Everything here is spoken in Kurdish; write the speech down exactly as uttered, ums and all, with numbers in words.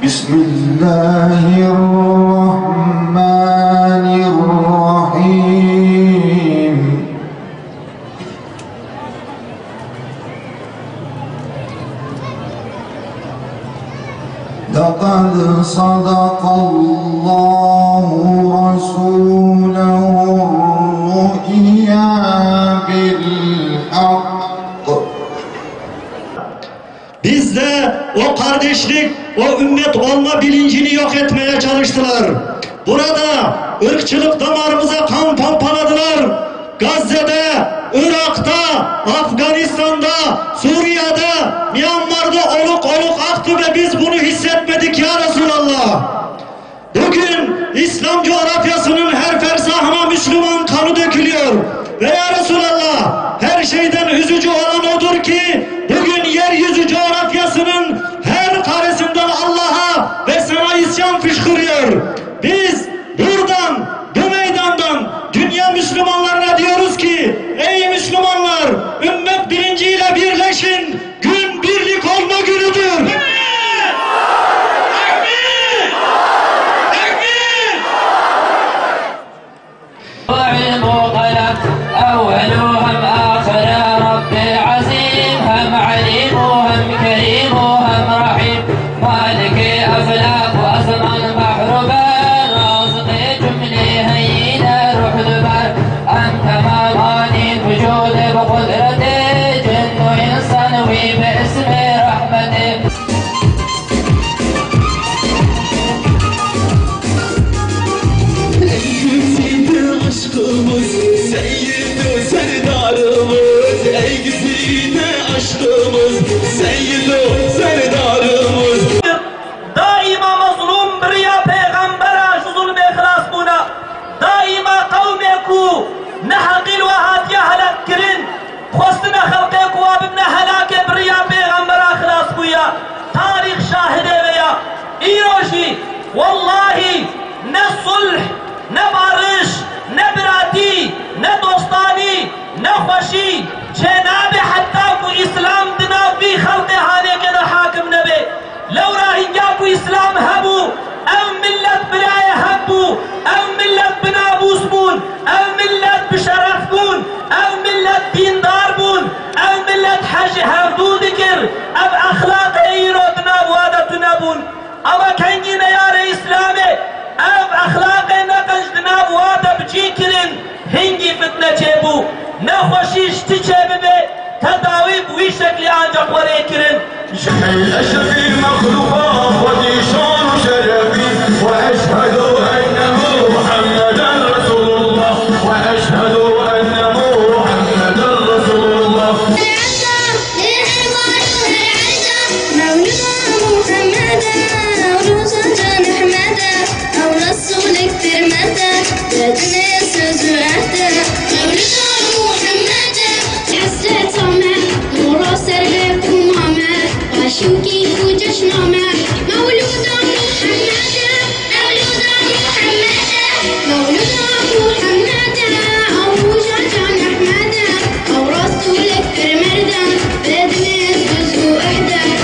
بسم الله الرحمن الرحيم. لقد صدق الله رسوله الرؤيا بالحق. Bizde o kardeşlik, o ümmet olma bilincini yok etmeye çalıştılar. Burada ırkçılık damarımıza kan pompaladılar. Gazze'de, Irak'ta, Afganistan'da, Suriye'de, Myanmar'da oluk oluk aktı ve biz bunu hissetmedik ya Resulallah. Bugün İslam coğrafyasının her fersahına Müslüman kanı dökülüyor. Ve ya Resulallah, her şeyden üzücü olan odur ki bugün yeryüzü coğrafyasının her karesinden Allah'a ve sana isyan fışkırıyor. Biz buradan, bu meydandan dünya Müslümanlarına diyoruz ki, ey Müslümanlar, ümmet bilinciyle birleşin, gün birlik olma günüdür. Tekbir! Tekbir! علم وقلم، أول وهم آخر، ربي عظيم، هم عليم وهم كريم وهم رحيم، مالك أفلاك وأزمان بحر بر، رازق جملة هينة روح دبر، أنت ما ماني وجود بقدرتي، جن وإنسان وباسم رحمتي. Ey güzide aşkımız, Seyyido Serdarımız, ey güzide aşkımız, Seyyido Serdarımız. Daîma mezlûm bi riya pêxembera ji zulmê xilas bûne. Daîma qewmê ku neheqî li we hatiye helak kirin, xwestine xelkê ku wa bibine helakê bi riya pêxembera xilas bûye. Tarîx şahidê vê ya. Îro jî, wellahî, ne sulh, ne barış, ne biratî, ne dostanî, ne xweşî çênabe heta ku Îslam di nav vî xelqê hanêkê de hakim nebe. Lewra hingya ku Îslam hebû, ev millet birayê hev bû, ev millet binamûs bûn, ev millet bi şeref bûn, ev millet dîndar bûn, ev millet hej ji hevdû dikir, ev exlaqê îro di nav wa de tune bûn. Ama kengî neyarê Îslamê, ev exlaqê neqenc di nav wa de bi cî kirin. Hingî fitne çêbû, nexweşî ji ti çêbibe, tedawî bi wî şeklî ancaq were kirin. Ey eşrefî mexlûqa xwedî şan û şerefî, we eşhedu enne Muhammeden Resulullah, we eşhedu enne Muhammeden Resulullah. Lê her baş û her eyda, mewlida Muhammeda, ew roza can Ehmeda, ew Resulek tirmeda, te dinê